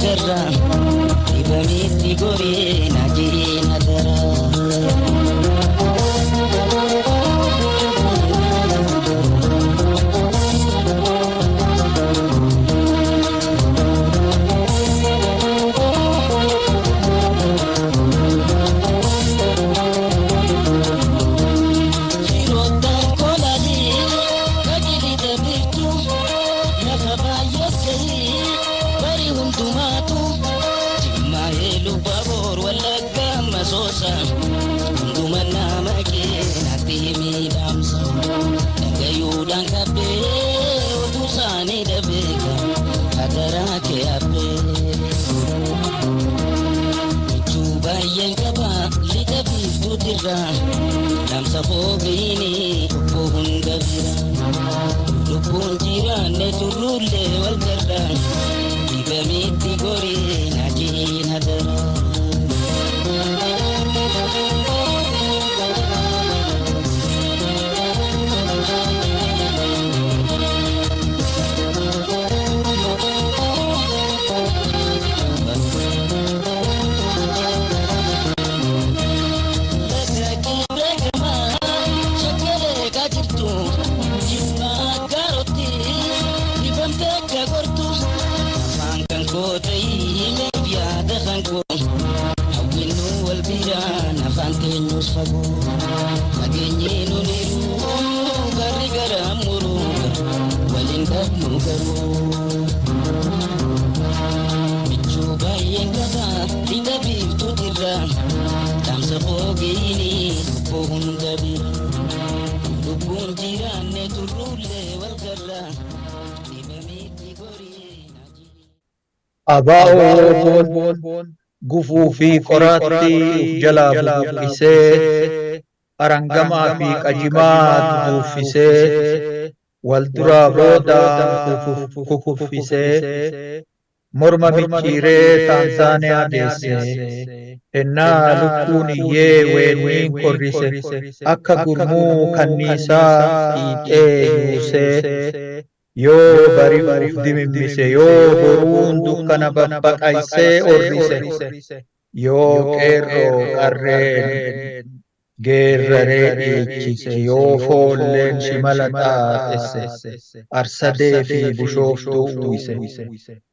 garra dhibameetti goree na jiina dara. Firoottan kolaalee qajeelita biiftuu lafa baay'ees gahee bari hundumaatu jimmaa eeluu baboor wallaggaa masoosa hunduma nama keenatti miidhamsa dhagayuudhaan qabbee oduu isaanii dhabeeka hadaraa kee abbee. Michuu baay'een qaba lixa biiftuutirra dhaamsa fooqiini obbo hunda bira lubbuun jiraanne turruullee wal garra dhibameetti goree na jiina dara. Garuu. Michuu baay'een qaba lixa biiftuutirra dhaamsa fooqiini obbo hunda bira lubbuun jiraanne turruullee wal garra dhibameetti gorii na jira. Abaa'oon gufuu fi qoraattii uf jalaa bubuqqisee arangamaa fi qajimaa duduuffisee wal duraa boodaan kukuffisee morma micciiree Taanzaaniyaa geesse. Ennaa lukkuun iyyee weenniin korrise akka gurmuu kanniisaa xiixee yuusee yoo bari'uuf dimimmise yoo boruun dukkana babbaqaysee orrise yoo qeerroo qarreen geerraree dhiichise yoo foolleen shimala xaaxesse arsadee fi bushooftuu uwwise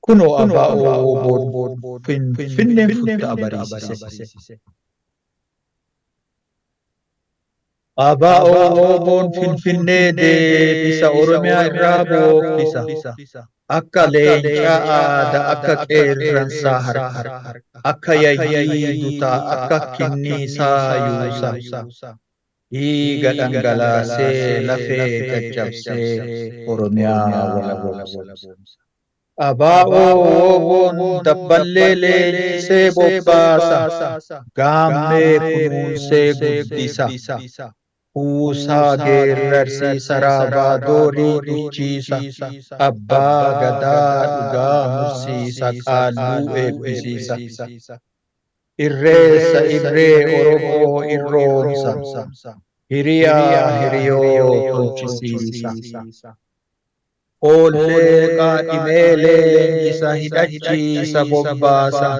kunoo abaa'oo finfinneen futtaa bariisise. Abaa'oo Finfinnee deebisa Oromiyaa irraa booqqisa. Akka leencaa aadaa akka qeerransaa harka akka yayyii dutaa akka kinniisaa yuusa. Dhiiga dhangalaasee lafee caccabsee Oromiyaa walaboomsa. Abaa'oo dabballee leenjisee bobbaasa. Gaammee kunuunsee guddisa. Kuusaa geerrarsiisa raabaa duchiisa. Abbaa gadaa dhugaa mursiisa qaalluu eebbisiisa. Irreessa irree Oromoo irroomsa. Hiriyaa hiriyoo tolchisiisa. Oollee qaadhimee leenjisa hidhachiisa bobbaasa.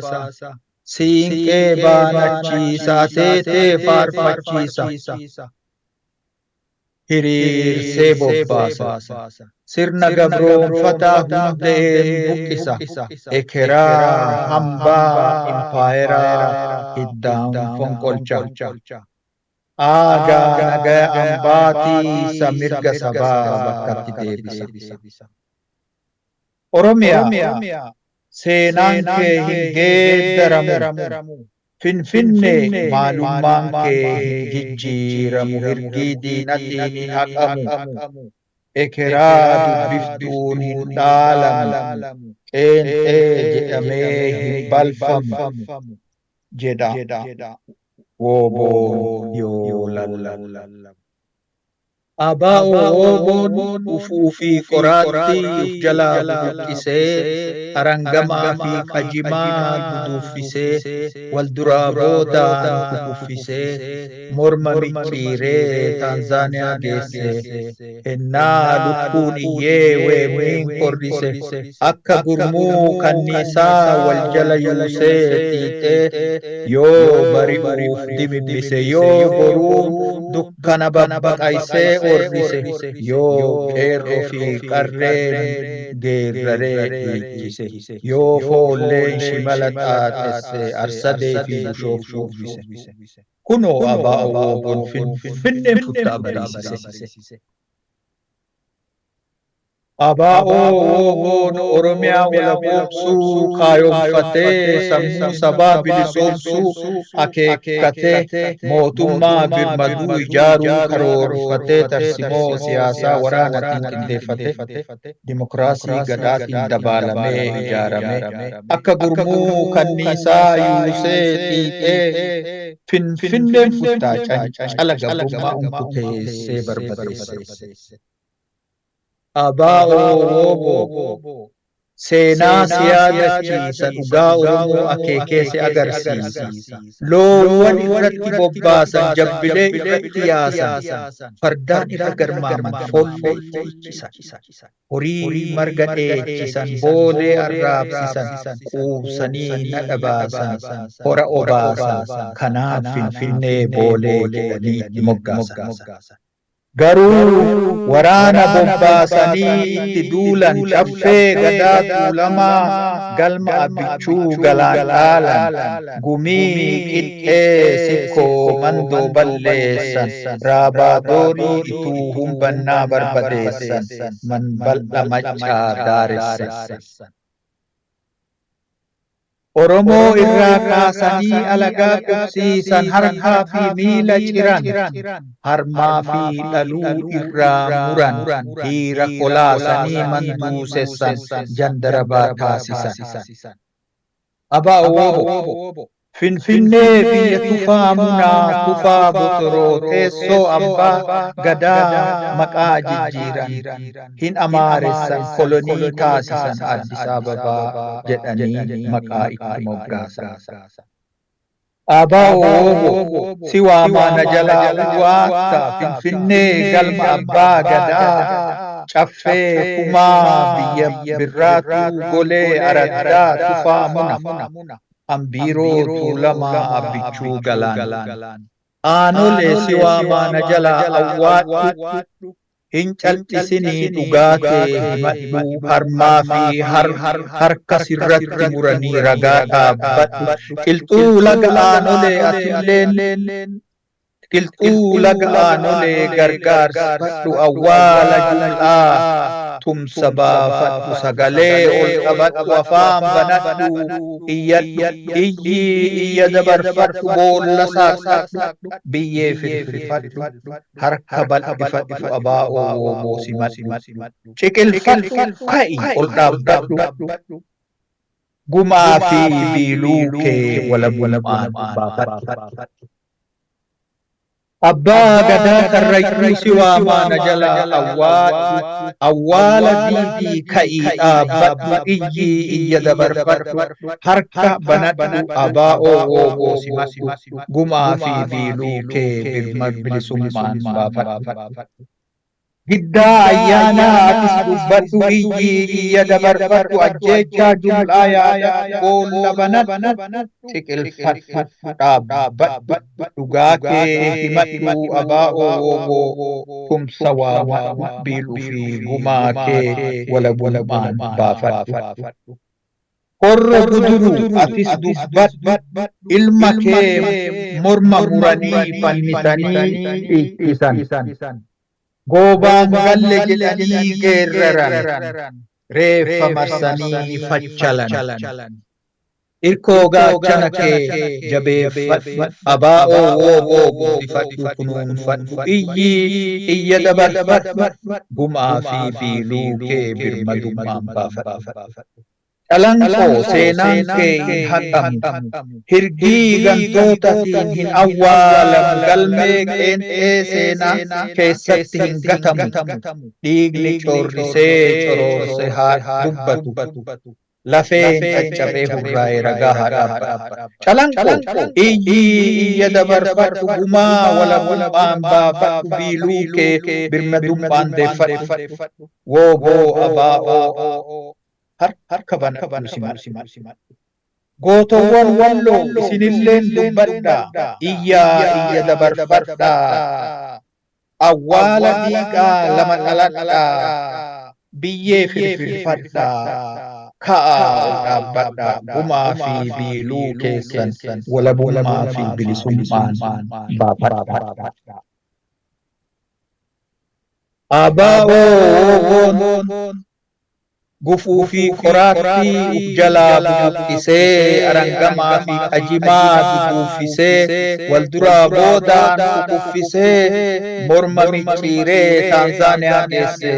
Siinqee baanachiisa ateetee faarfachiisa. Hiriirsee bobbaasa. Sirna gabroonfataa hundeen buqqisa. Ekeraa hambaa impaayeraa hiddaan fonqolcha. Aagaa nagaya ambaatiisa mirga sabaa bakkatti deebisa. Oromiyaa seenaan kee hin geeddaramu. Finfinnee maalummaan kee hin jijjiiramu hirgii diinatiin hin haqamu. Ekeraa dubbiftuun hin dhaalamu. Qeenxee jedhamee hin balfamu jedha. Wooboon yoo lallabu. ABO-WBOn ufuu fi qoraattii uf jalaa bubuqqisee, arangamaa fi qajimaa duduuffisee, wal duraa boodaan kukuffisee, morma micciiree Taanzaaniyaa geesse. Ennaa lukkuun iyyee weemmiin korrise, akka gurmuu kanniisaa wal jala yuusee xiixee, yoo bari'uuf dimimmise, yoo boruun dukkana babbaqaysee orrise, yoo qeerroo fi qarreen geerraree dhiichise, yoo foolleen shimala xaaxesse Arsadee fi Bushooftuu uwwise. Kunoo ABO-WBOn Finfinneen futtaa bariisise. ABO-WBOn Oromiyaa walaboomsuu kaayoomfatee, sammuu sabaa bilisoomsuu akeekkatee, mootummaa birmaduu ijaaruu karoorfatee, tarsimoo siyaasaa waraanatiin qindeeffatee, dimokiraasii Gadaatiin dabaalamee ijaaramee, akka gurmuu kanniisaa yuusee xiixee, Finfinneen futtaa cancala gabrummaa unkuteessee barbadeesse. ABO-WBO seenaa si yaadachiisa, dhugaa Oromoo akeekee si agarsiisa. Loowwan irratti bobbaasan, jabbilee irratti yaasan, fardaan irra garmaaman, foollee itti iccisan. Horii marga dheechisan, boolee arraabsisan, quubsanii nadha baasan, hora obaasan, kanaaf Finfinnee Boolee jedhanii itti moggaasan. Garuu waraana bobbaasanii itti duulan, Caffee Gadaa Tuulamaa galma Abbichuu Galaan dhaalan, Gumii Qixxee Sikkoo Mandoo balleessan, Raabaa Doorii Ituu Humbannaa barbadeessan, Manbal'a Maccaa daaressan. Oromoo irraa kaasanii alagaa qubsiisan, harkaa fi miila ciran, harmaa fi dhaluu irraa muran, dhiira kolaasanii manduusessan, jandarabaa taasisan. ABO-WBO Finfinnee biyya Tufaa Munaa, Tufaa Botoroo, teessoo Abbaa Gadaa maqaa jijjiiran, hin Amaaressan, kolonii taasisan, Addis Ababaa jedhanii maqaa itti moggaasan. ABO-WBO si waamaa na jalaa uwwaatta, Finfinnee galma Abbaa Gadaa, Caffee Tumaa biyya Birraatuu Golee Araddaa Tufaa Muna, Ambiiroo Tuulamaa Abbichuu Galaan. Aanolee si waamaa na jalaa awwaadhu, hin cal'isinii dhugaa kee himadhu, harmaa fi harka sirratti muranii ragaa dhaabbadhu. Qilxuu laga Aanolee atilleen, qilxuu laga Aanolee gargaarsifadhu, awwaala jumlaa tumsa baafadhu, sagalee ol qabadhu, afaan banadhu, iyyadhu, iyyii iyya dabarfadhu, boolla saaqadhu, biyyee firfirfadhu, harka bal'ifadhu, ABO-WBO simadhu, ciqilfadhu, ka'i ol dhaabbadhu, gumaa fi biiluu kee walabummaan baafadhu. Abbaa Gadaa Karrayyuu si waamaa na jalaa awwaadhu, awwaala diidii ka'ii dhaabbadhu, iyyii iyya dabarfadhu, harka banadhu, ABO-WBO simadhu, gumaa fi biiluu kee bilisummaan baafadhu. Giddaa Ayyaanaa atis dubbadhu, iyyii iyya dabarfadhu, ajjeechaa jumlaa yaadadhu, boolla banadhu, ciqilfadhu, dhaabbadhu, dhugaa kee himadhu, ABO-WBO tumsa waamadhu, biiluu fi gumaa kee walabummaan baafadhu. Horro Guduru atis dubbadhu, ilma kee morma muranii fannisanii dhiichisan. Goobaan galle jedhanii geerraran, reeffa marsanii fachalan. Irkoo gaachana kee jabeeffadhu, ABO-WBO guddifadhu, kunuunfadhu, iyyii iyya dabarfadhu, gumaa fi biiluu kee birmadummaan baafadhu. Calanqoo seenaan kee hin haqamu. Hirgii gantootaatiin hin awwaalamu. Galmee qeenxee seenaa keessatti hin gatamu. Dhiigni coorrisee coroorse haa dubbatu. Lafeen caccabee hurraa'ee ragaa haa dhaabbatu. Calanqoo iyyii iyya dabarfadhu gumaa walabummaan baafadhu biiluu kee birmadummaan deeffadhu. Wooboo abaa'oo harka banadhu simadhu. Gootowwan walloo isinilleen dubbadhaa. Iyyaa iyya dabarfadhaa. Awwaala dhiigaa lama dhaladhaa. Biyyee firfirfadhaa. Ka'aa ol dhaabbadhaa. Gumaa fi biiluu keessan walabummaa fi bilisummaan baafadhaa. Abaa'oo wooboon gufuu fi qoraattii uf jalaa bubuqqisee arangamaa fi qajimaa duguuffisee wal duraa boodaan kukuffisee morma micciiree Taanzaaniyaa geesse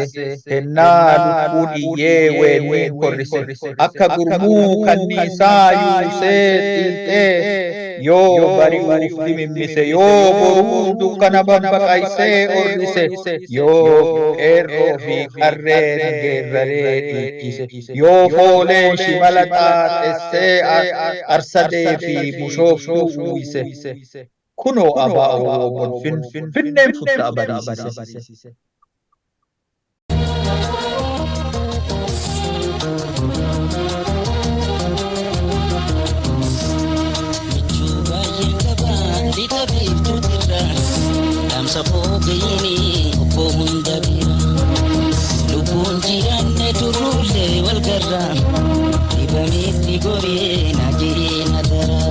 hennaa lukkuun iyyee weennii korrise akka gurmuu kanniisaa yuusee xiinxee yoo bari'uuf dimimmise yoo boruu dukkana babbaqaysee orrise yoo qeerroo fi qarreen geerraree dhiichise yoo fooleen shimala xaaxessee arsadee fi bushooftuu uwwise kunoo abaa'oo wooboon finfinneen futta'a bariisise. Michuu baay'een qaba lixa biiftuutirra dhaamsa fooqeeni obbo hunda bira lubbuun jiraanne turruullee wal garra dhibameetti goree na jireenya dara.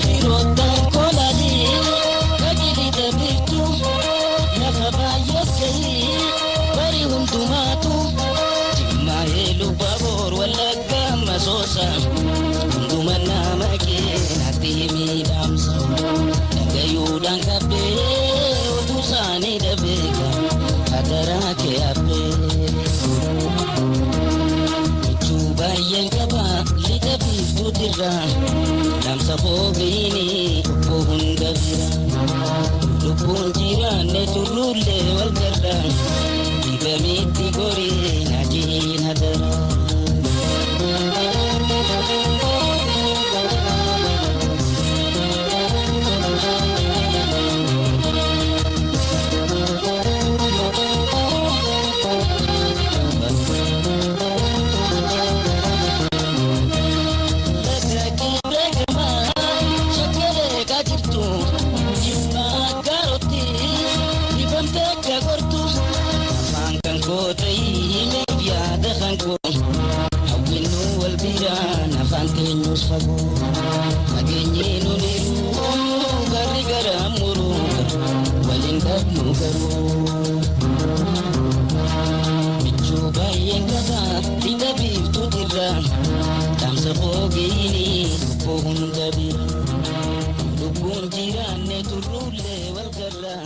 Firoottan kolaalee tajaajila biiftuu lafa baay'ee gahee bari hundumaatu jimmaa eeluu baboor wallagga masoosa hunduma nama keenatti miidhamsa dhagayuudhaan qabbee oduu isaanii dhabeeka hadaraa kee habbee. Michuu baay'een qaba lixa biiftuutirra dhaamsa fooqeeni obbo hunda bira lubbuun jiraanne turruullee wal garra dhibameetti goree na jeena dara. Michuu baay'een qaba lixa biiftuutirra dhaamsa fooqeeni obbo hunda bira lubbuun jiraanne turruullee wal garra.